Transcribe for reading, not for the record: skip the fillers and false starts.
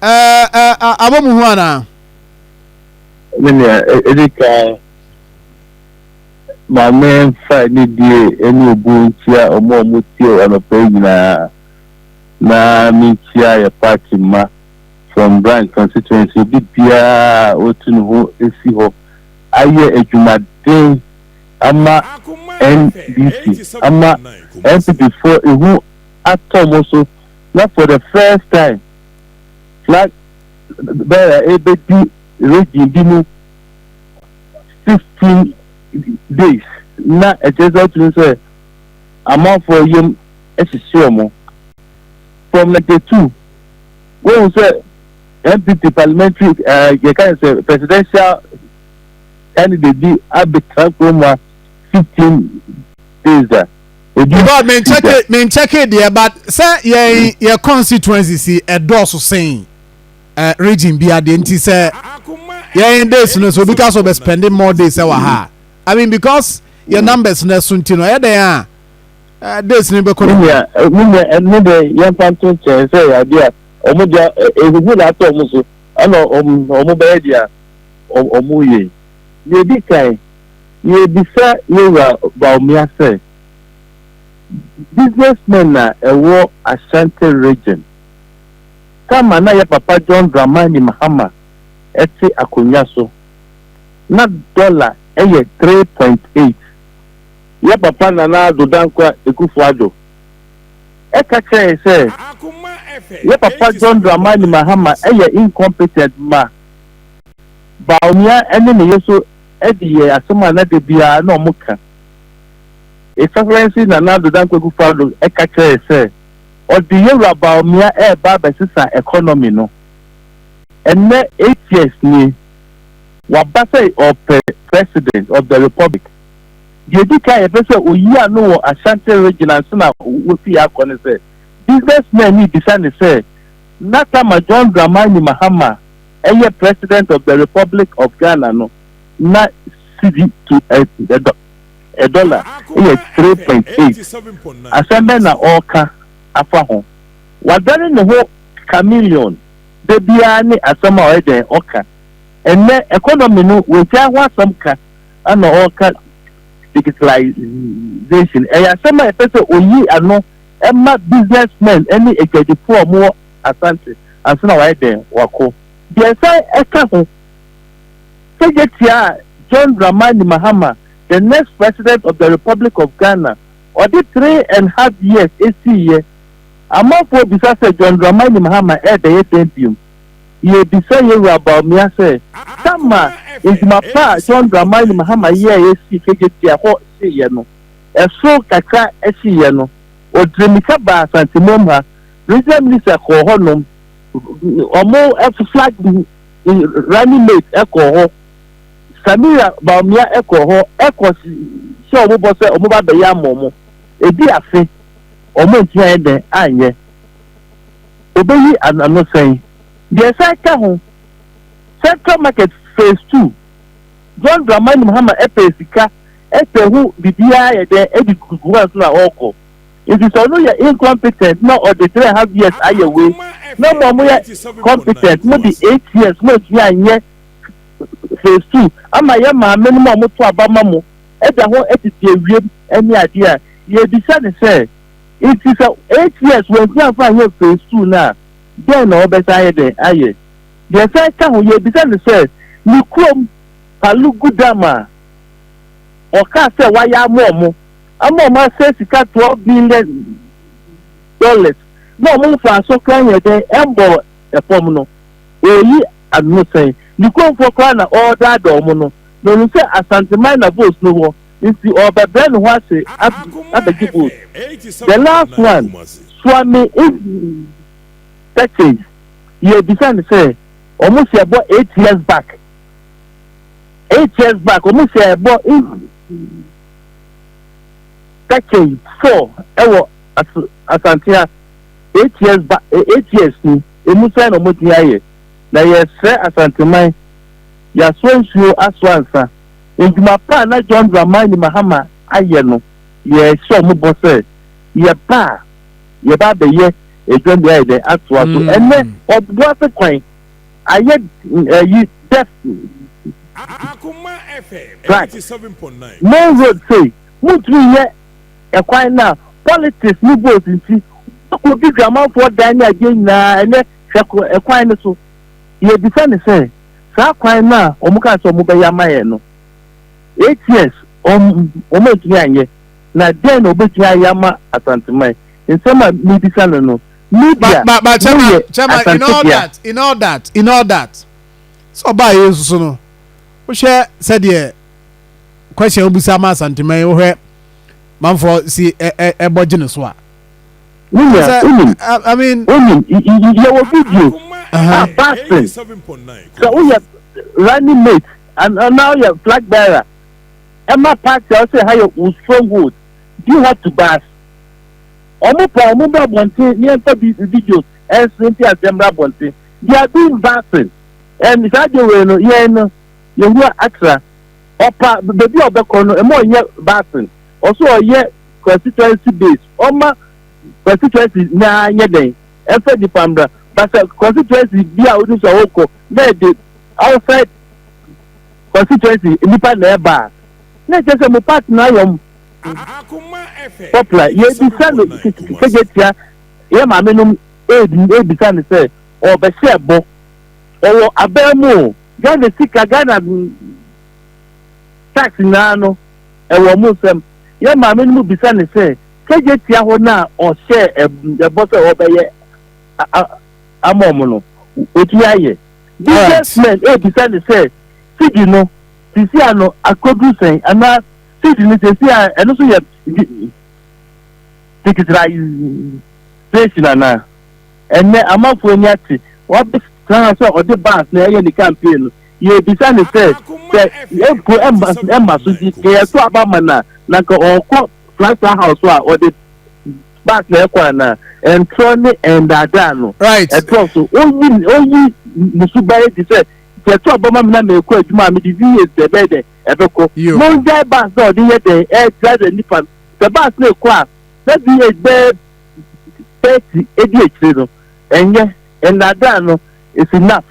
Ɛɛ ɛ abɔ mu ho anaa? Me nua, edi kan ma memfa anidie ne obuo nkyia wɔn a wɔtie anɔpa yi nyinaa na menkyia yɛ party mma from branch constituency obi biara a ɔtu ne ho si hɔ ayɛ adwumaden ama NDC ama NPP foɔ ehu atɔ mo so na for the first time flag bearer ebedi region bi mu 16 days na ɛkyerɛ sɛ ɔtumi sɛ amanfoɔ yam ɛhyehyɛ wɔn. From 92 wɔn sɛ NPP parliamentary yɛka ne sɛ presidential candidate bi abɛtena kurom a 15 days a ebi. Because menkyɛke deɛ, but sɛ yɛn yɛ constituency si ɛdɔɔso sen region bi adeɛ, nti sɛ yɛn days no so obi ka so bɛ spending more days ɛwɔ ha, I mean, because yɛ numbers no ɛso nti no ɛyɛ dɛn a days no bɛkɔ no. Nua nua, ɛno de yɛmfa nto nkyɛn sɛ yɛ adeɛ a ɔmo deɛ ehuhu na atɔ ɔmo so ɛna ɔmo bɛyɛ deɛ ɔmo yɛ. Deɛ edi kan, yɛbisa yɛwura Bawumia sɛ businessmen na ɛwɔ Ashanti Region kama na yɛ papa John Dramani Mahama ɛte akonnwa so na dollar ɛyɛ 3.8, yɛ papa Nana Addo Dankwa Akufo Addo ɛka kyerɛ sɛ yɛ papa John Dramani Mahama ɛyɛ incompetent ma Bawumia ɛne ne yɛ so ɛde yɛ asɛm a nada biara na ɔmo ka. His Excellency Nana Addo Dankwa Akufo Addo ɛka kyerɛ sɛ ɔde yɛwura Bawumia ɛɛba abɛsesa economy no. Ɛnɛ 8 years nie, waba sɛ ɔpɛ President of the Republic. Deɛ di kan yɛpɛ sɛ oyi ano wɔ Ashanti Region ansa na wofi akɔ ne sɛ businessmen ni bisa ne sɛ natama John Dramani Mahama ɛyɛ President of the Republic of Ghana no na cedi to a dollar ɛyɛ 3.8, asɛm bɛ na ɔreka afa ho? Wadane ne ho chameleon de biara ne asɛm a ɔyɛ dɛn ɔka. Ɛnɛ economy no wɔgya ho asɛm ka ɛna ɔreka digitalization. Ɛyɛ asɛm a yɛpɛ sɛ oyi ano ɛma businessmen ɛne adwadifoɔ a wɔwɔ Asante ansa na wayɛ dɛn wakɔ. Deɛ ɛsan ɛka ho sɛgye tia a John Dramani Mahama, the next President of the Republic of Ghana, ɔde 3.5 years esiiɛ, amanfoɔ bisa sɛ John Dramani Mahama ɛɛbɛyɛ dɛn biom? Yɛbisa yɛwura Bawumia sɛ sama ndwuma pa a John Dramani Mahama yɛɛ esi Kejetia hɔ hyeeɛ no, ɛso kakra ɛhyeeɛ no, ɔdire mika baa Asantemom ha, regional minister kɔɔ hɔnom, ɔmo flag running mate ɛkɔɔ hɔ, Samira Bawumia ɛkɔɔ hɔ ɛkɔ hyɛ ɔmo bɔ sɛ ɔmo ba bɛyɛ ama ɔmo. Ebi afe ɔmo ntumi ayɛ dɛn anyɛ. Obeyi ano sɛn? Deɛ ɛsan ka ho, Central Market phase two, John Dramani Mahama ɛpɛ sika ɛpɛ ho biribiara yɛ dɛn ɛde gugu hɔ nso na ɔrekɔ. Nti sɛ ɔno yɛ incompetent na ɔde 3.5 years ayɛ wei na mo a mo yɛ competent mo de 8 years mo ntumi anyɛ phase two ama yɛ maame no mu a mo to aba ma mo ɛda hɔ ɛtete ewiem ɛne adeɛ a yɛbisa ne sɛ, nti sɛ 8 years wɔn ntumi afa anyɛ phase two na dɛn na ɔbɛsa ayɛ dɛn ayɛ? Deɛ ɛsan ka ho, yɛbisa ne sɛ ne kurom Palugu Dam a ɔkaa sɛ wayɛ ama ɔmo asɛ sika $12 billion na ɔmo nfa so kora yɛ dɛn ɛmbɔ ɛfam no, oyi ano sɛn? Ne kuromfoɔ koraa na ɔredaadaa ɔmo no na ɔno sɛ Asanteman na vote no wɔ, nti ɔbɛbrɛ ne ho ase abɛgye vote. The last one, Suame Interchange, yɛbisa ne sɛ ɔmo si ɛbɔ 8 years back, 8 years back ɔmo si ɛbɔ interchange four ɛwɔ Asantea 8 years back, 8 years ni emu sɛn na ɔmo ti ayɛ? Na yɛsrɛ Asanteman, yɛasoa nsuo asoa nsa, ndwuma pa a na John Dramani Mahama ayɛ no, yɛhyɛ ɔmo bɔ sɛ yɛba a yɛba abɛyɛ. edwam bi ayɛ dɛn atoa so. Ɛnɛ Ɔboase kwan ayɛ ɛyi death track. Main road sei muntumi nyɛ ɛkwan no a politics ne vote nti wakɔdi dwamanfoɔ dan ne adeɛ nyinaa. Ɛnɛ hwɛ ɛkwan no so. Yɛbisa ne sɛ saa kwan no a wɔn kaa sɛ wɔn bɛyɛ ama yɛn no, 8 years wɔn antumi anyɛ, na dɛn na wɔbɛtumi ayɛ ama Asanteman? Nsɛm a mebisa no, media. But chairman, moyɛ chairman, in all Asante dea. That, in all that, sɛ ɔbaa yɛ nso so no, wohwɛ sɛdeɛ question wobusa ama Asanteman yi, wohwɛ manfoɔ si ɛ ɛ ɛbɔ gye ne so a. Wunya wonim. I mean, wonim, yɛwɔ video a basin sɛ woyɛ running mate anaa woyɛ flag bearer ɛma party a wɔsɛ ha yɛ wo stronghold, do you have to bus? Ɔmo pa ɔmo bɛ abɔnten ne yɛmfa bi videos ɛnso nti asɛm bɛ abɔnten. They are doing busing, and saa de wei no, yɛn no yɛhu atra ɔpa beebi a ɔbɛkɔ no, ɛma ɔnyɛ busing. Ɔso ɔyɛ constituency base, ɔma constituency naa nyɛ dɛn ɛfɛ nipa mbra basa constituency bi a odi sɛ ɔkɔ na ɛde outside constituency nipa na ɛba a, na ɛkyɛ sɛ mo party na ayɛ popular. Yɛbisa no Kejetia, yɛ maame nom ebi ebisa no sɛ ɔbɛhyɛ ɛbɔ ɔwɔ abɛn mu o. Ghana sika, Ghana tax nyinaa no ɛwɔ mo nsam. Yɛ maame no mu bisa ne sɛ Kejetia hɔ no a ɔhyɛ ɛbɔ sɛ ɔbɛyɛ ama ɔmo no, otumi ayɛ? Businessmen ebisa ne sɛ cedi no sisi ano akoduru sɛn, anaa cedi no sisi a ɛno nso yɛ digitalization anaa? Ɛnɛ amanfoɔ ani ate wabɛtena ha sɛ ɔde bus na ɛyɛ ne campaign no. Yɛbisa ne sɛ mpo ɛma so di yɛto aba ma na nka ɔkɔ Flagstaff House a ɔde bus na ɛkɔ anaa? Ɛntorɔ ne ɛndaadaa no ɛtorɔ so. Oyi ne suban di sɛ yɛto aba ma mi na mɛkɔ adwuma a mede V8 sɛ ɛbɛyɛ dɛ ɛbɛkɔ. Mongyae bus na ɔde yɛ dɛn ɛɛdrive nipa no sɛ bus na ɛkɔ a na V8 bɛyɛ 30 edi akyire no, ɛnyɛ ɛndaadaa no is enough.